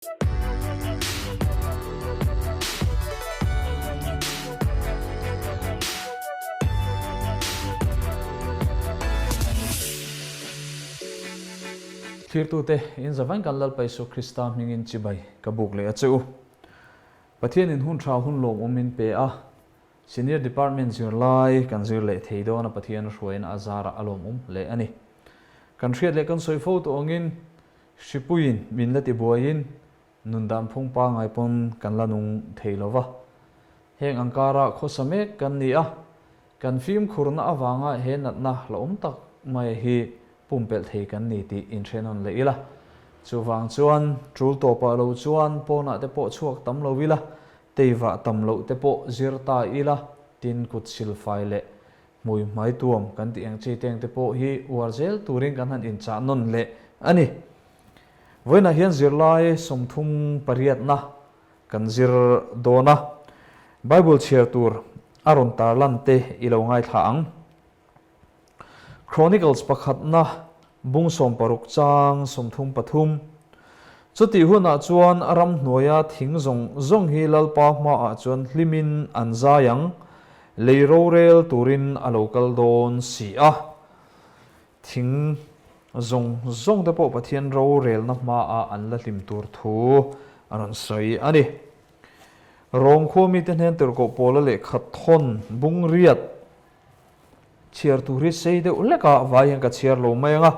Thlirtute, in zavain kan Lalpa Isua Krista hmingin chibai ka buk leh a che u. Pathianin hun tha hun lawmawm min pe a, Senior Department zirlai kan zir leh thei dawn a Pathian hruaina a zarah a lawmawm hle a ni. Kan hriat leh kan sawi fo tawh angin Hripuiin min la tibuaiin nun dan phung pangai pawn kan la nung thei lo va. Heng ang kara khawsa mek kan ni a, kan fimkhurna avanga he natna la awm tak mai hi pumpelh thei kan ni tih inhrenawn leh ila. Chuvang chuan tul tawpah lo chuan pawnah te pawh chhuak tam lo ila, teivah tam loh te pawh zir ta ila, tin kut silfai leh Hmui hmai tuam kan tih ang chi teng te pawh hi uar zel turin kan han inchah nawn leh a ni. Vawiinah hian zirlai 30 pariatna kan zir dawn a, Bible chhiar tur a rawn tarlan te i lo ngaithla ang. Chronicles pakhatna bung 16 chang 33. Chutih hunah chuan ramhnuaia thing zawng zawng hi Lalpa hmaah chuan hlimin an zai ang, lei rorel turin a lo kal dawn si a. Thing zawng zawng te pawh Pathian rorelna hmaah an la hlim tur thu a rawn sawi a ni. Rom khua mite hnen tirhkoh Paula lehkha thawn bung riat Chhiar tur hi sei deuh hlek a, vai hian ka chhiar lo mai ang a,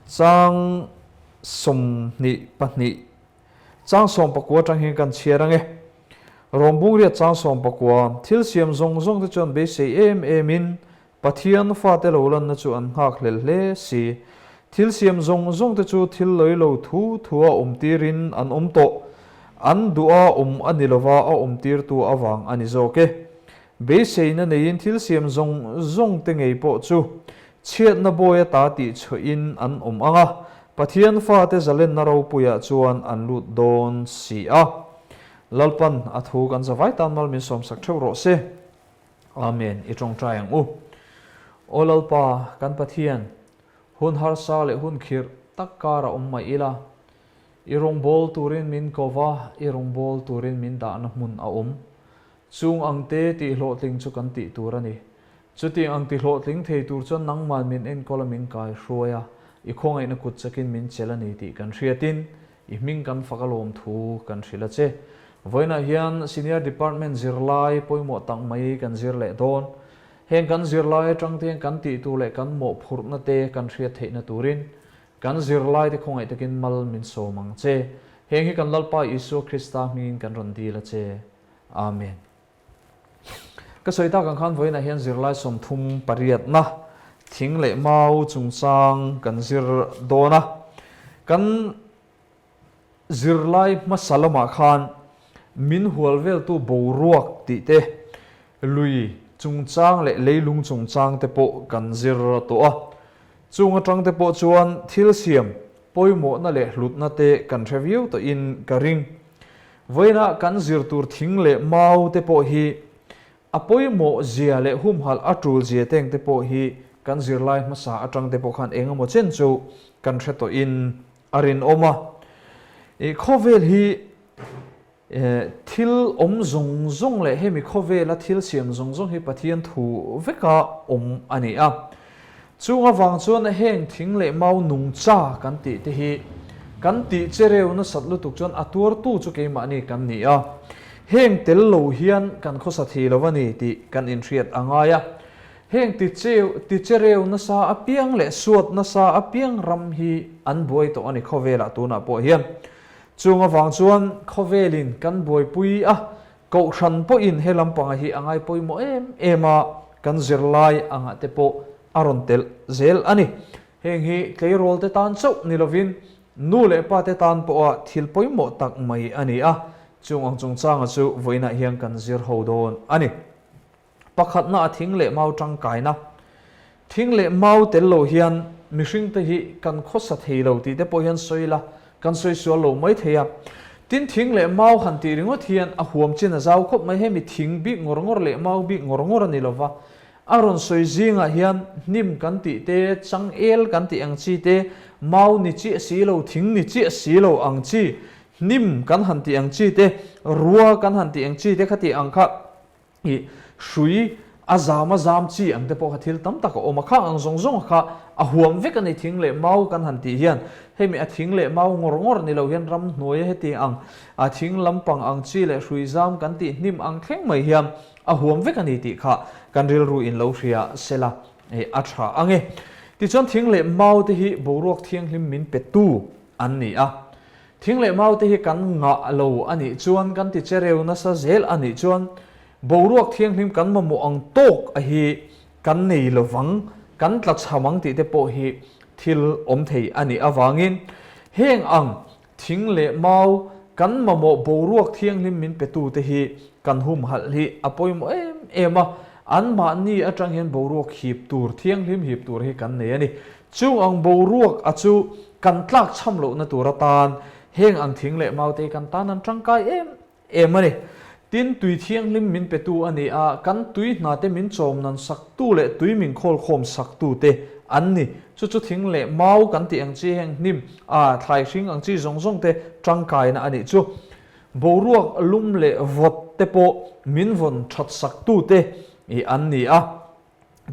chang 22, chang 19 atang hian kan chhiar ang e. Rawmbungria chang 19, thil siam zawng zawng te chuan beisei em em in Pathian fate lo lanna chu an nghak hlel hle si. Thil siam zawng zawng te chu thil lawilo thu thua awm tirin an awm tawh. An duha awm a ni lova a awm tirtu avang a ni zawk e. Beiseina neiin thil siam zawng zawng te ngei pawh chu chhiatna bawi ata tih chhuahin an awm ang a, Pathian fate zalenna ropuiah chuan an lut dawn si a. Lalpan a thu kan zavai tan mal min sawmsak theuh rawh se. Amen. I tawngtai ang u. Aw Lalpa, kan Pathian, hun harsa leh hun khirh tak kar a awm mai ila, i rawngbâwl turin min ko va, i rawngbâwl turin min dahna hmun a awm. Chung ang te tih hlawhtling chu kan tih tur a ni. Chutiang ang ti hlawhtling thei tur chuan nangman min enkawl a min kai hruai a, i khawngaihna kut chakin min chelh a ni tih kan hriatin i hming kan fak alawm thu kan hrilh a che. Vawiinah hian Senior Department zirlai pawimawh tak mai kan zir leh dawn. Heng kan zirlai atang te hian kan tih tur leh kan mawhphurhna te kan hriat theihna turin kan zirlai te khawngaih takin mal min sawm ang che. Heng hi kan Lalpa Isua Krista hmingin kan rawn dil a che. Amen. Ka sawi tak ang khan vawiinah hian zirlai 38na thing leh mau chungchang kan zir dawn a. Kan zirlai hmasa lamah khan min hual veltu boruak tih te, lui chungchang leh leilung chungchang te pawh kan zir tawh a. Chung atang te pawh chuan thil siam pawimawhna leh hlutna te kan hre viau tawhin ka ring. Vawiinah kan zir tur thing leh mau te pawh hi a pawimawh zia leh humhalh a tul zia teng te pawh hi kan zirlai hmasa atang te pawh khan eng emaw chen chu kan hre tawhin a rinawm a. I khawvel hi thil awm zawng zawng leh hemi khawvela thil siam zawng zawng hi Pathian thu veka awm a ni a. Chung avang chuan heng thing leh mau nungcha kan tih te hi kan tih che reu nasat lutuk chuan a tuartu chu keimahni kan ni a, heng tel lo hian kan khawsa thei lo a ni tih kan inhriat a ngai a. Heng ti ti che reu nasa apiang leh suat nasa apiang ram hi an buai tawh a ni khawvelah tunah pawh hian. Chung avang chuan khawvelin kan buaipui a, Kohhran pawhin he lampanga hi a ngai pawimawh em em a, kan zirlai angah te pawh a rawn telh zel a ni. Heng hi tleirawl te tan chauh ni lovin nu leh pa te tan pawha thil pawimawh tak mai a ni a, chung ang chungchanga chu vawiinah hian kan zir ho dawn a ni. Pakhatna a thing leh mau tangkaina. Thing leh mau tel lo hian mihring te hi kan khawsa thei lo tih te pawh hian sawi ila kan sawi sual lo mai thei a. Tin thing leh mau han tih ringawt hian a huam chin a zau khawp mai. Hemi thing bik ngawr ngawr leh mau bik ngawr ngawr a ni lova. A rawn sawi zingah hian hnim kan tih te, changel kan tih ang chi te, mau ni chiah si lo, thing ni chiah si lo ang chi. Hnim kan han tih ang chi te, rua kan han tih ang chi te kha tih ang kha ih hrui a zam a zam chi ang te pawh kha thil tam tak a awm a. Khang ang zawng zawng kha a huam vek a ni thing leh mau kan han tih hian. Hemi a thing leh mau ngawr ngawr ni lo hian ramhnuaia heti ang a thing lampang ang chi leh hrui zam kan tih hnim ang thleng mai hian a huam vek a ni tih kha kan rilru in lo hria sela a tha ang e. Tichuan thing leh mau te hi boruak thianghlim min petu an ni a. Thing leh mau te hi kan ngah lo a nih chuan kan ti che reu nasa zel a nih chuan boruak thianghlim kan mamawh ang tawk a hi kan nei lovang, kan tla chham ang tih te pawh hi thil awm thei a nih avangin heng ang Thing leh mau, kan mamawh boruak thianghlim min petute hi kan humhalh hi a pawimawh em em a, anmahni atang hian boruak hip tur, thianghlim hip tur hi kan nei a ni. Chung ang boruak a chu kan tlak chham lohna tur atan heng ang thing leh maute hi kan tan an tangkai em em a ni. Tin, tui thianghlim min petu a ni a, kan tui hnate min chawm nan saktu leh tui min khawlkhawm saktute an ni. Chu chu thing leh mau kan tih ang chi heng hnim, a, thlai hring ang chi zawng zawng te tangkaina a nih chu. Boruak lum leh vawt te pawh min vawn that saktute i an ni a.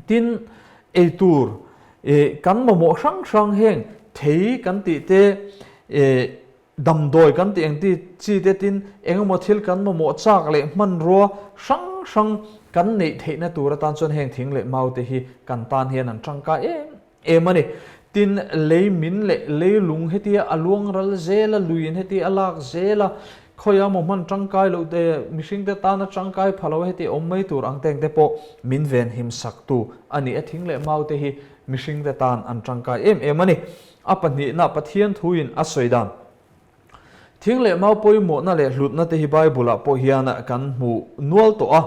Tin, eitur, i, kan mamawh hrang hrang heng thei kan tih te, i, Damdawi kan tih eng ti chi te tin eng emaw thil kan mamawh chak leh hmanrua hrang hrang kan neih theihna tur atan chuan heng thing leh mau te hi kan tan hian an tangkai em em a ni. Tin, lei min leh lei lung hetia a luang ral zel a, luiin hetia a lak zel a, khawiah emaw hman tangkai loh te, mihring te tana tangkai pha lo heti awm mai tur ang teng te pawh min venhim sak tu a ni a, thing leh mau te hi mihring te tan an tangkai em em a ni. A pahnihna, Pathian thuin a sawi dan. Thing leh mau pawimawhna leh hlutna te hi Bible-ah pawh hian kan hmu nual tawh a.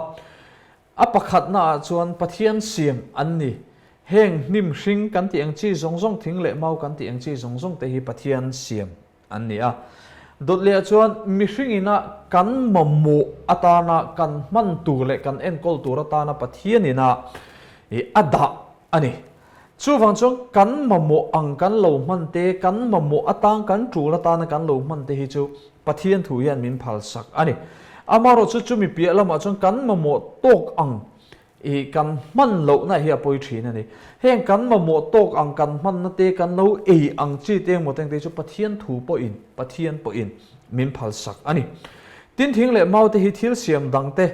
A pakhatnaah chuan Pathian siam an ni. Heng hnim hring kan tih ang chi zawng zawng, thing leh mau kan tih ang chi zawng zawng te hi Pathian siam an ni a. Dawt lehah chuan mihring ina kan mamawh atana kan hman tur leh kan enkawl tur atana Pathian ina a dah a ni. Chuvang chuan kan mamawh ang kan lo hman te, kan mamawh atang kan tul atana kan lo hman te hi chu Pathian thu hian min phalsak a ni. Amaherawh chu chumi piah lamah chuan kan mamawh tawk ang i kan hman lohna hi a pawi thin a ni. Heng kan mamawh tawk ang kan hmanna te, kan lo ei ang chi te engmaw teng te hi chu Pathian thu pawhin, Pathian pawhin min phalsak a ni. Tin thing leh mau te hi thil siam dang te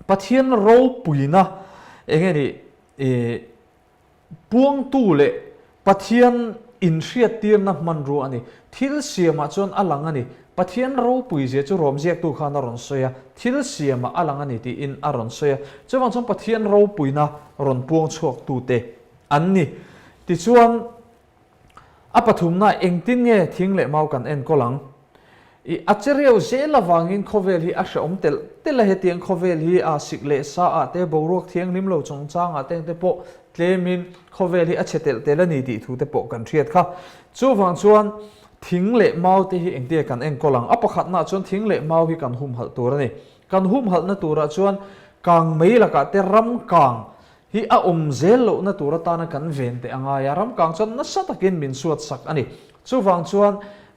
Pathian ropuina eng nge ni i puangtu leh Pathian inhriattirna hmanrua a ni. Thil siamah chuan a lang a ni. Pathian ropui zia chu Rom ziaktu khan a rawn sawi a, thil siamah a lang a ni tiin a rawn sawi a. Chuvang chuan Pathian ropuina rawn puang chhuaktute an ni. Tichuan, A pathumna engtin nge thing leh mau kan enkawl ang? I a che reu zel avangin khawvel hi a hrehawm telh telh a, hetiang khawvel hi a sik leh sa ah te, boruak thianghlim lo chungchang ah te te pawh tlemin khawvel hi a chhe telh telh a ni tih thu te pawh kan hriat kha. Chuvang chuan thing leh mau te hi engtin nge kan enkawl ang? A pakhatnaah chuan thing leh mau hi kan humhalh tur a ni. Kan humhalhna turah chuan kang mei lakah te ram kang hi a awm zel lohna tur atana kan ven teh a ngai a, ram kang chuan nasa takin min suat sak a ni. Chuvang chuan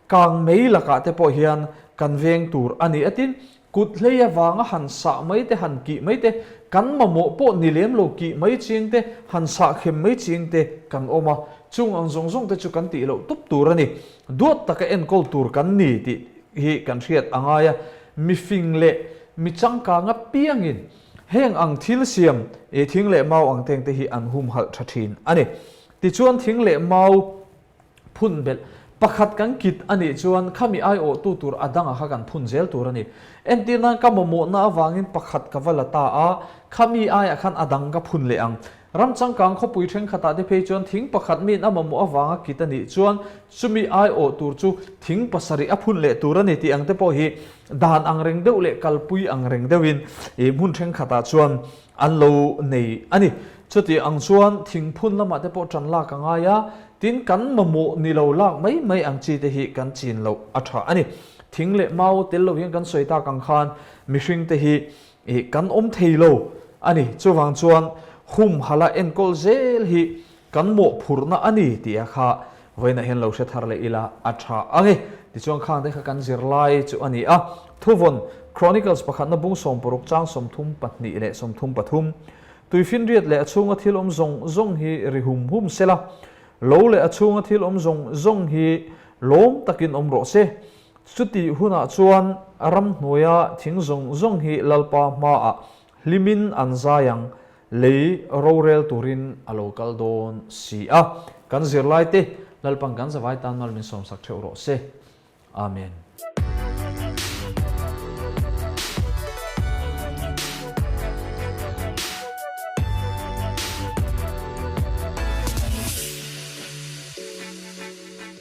kang mei lakah te pawh hian kan veng tur a ni a tin, kut hlei avanga han sah mai te, han kih mai te, kan mamawh pawh ni lem lo kih mai ching te, han sah khem mai ching te kan awm a, chung ang zawng zawng te chu kan tih loh tup tur a ni. Duat taka enkawl tur kan ni tih hi kan hriat a ngai a, mifing leh mi changkang apiangin Heng ang thil siam i thing leh mau ang teng te hi an humhalh tha thin a ni. Tichuan thing leh mau phun belh pakhat kan kit a nih chuan khami aiawhtu tur a dangah kha kan phun zel tur a ni. Entir nan ka mamawhna avangin pakhat ka va la ta a, khami aiah khan a dang ka phun leh ang. Ram changkang khawpui thenkhatah te phei chuan thing pakhat miin a mamawh avanga kit a nih chuan chumi aiawh tur chu thing pasarih a phun leh tur a ni tih ang te pawh hi dan ang reng deuh leh kalpui ang reng deuhin ih hmun thenkhatah chuan an lo nei a ni. Chuti ang chuan thing phun lamah te pawh tan lak a ngai a, tin kan mamawh ni lo lak mai mai ang chi te hi kan chin loh a tha a ni. Thing leh mau tel lo hian kan sawi tak ang khan mihring te hi Ih, kan awm thei lo a ni. Chuvang chuan humhala enkawl zel hi kan mawhphurhna a ni tih a kha vawiinah hian lo hre thar leh ila a tha ang e. Tichuan khang te kha kan zirlai chu a ni a. Thuvawn, Chronicles pakhatna bung 60 chang 32 leh 33. Tuifinriat leh a chhunga thil awm zawng zawng hi ri hum hum sela, lo leh a chhunga thil awm zawng zawng hi lawm takin awm rawh se. Chutih hunah chuan ramhnuaia thing zawng zawng hi Lalpa hmaah hlimin an zai ang, lei rorel turin a lo kal dawn si a. Kan zirlaite Lalpan kan zavai tan mal min sawmsak theuh rawh se. Amen.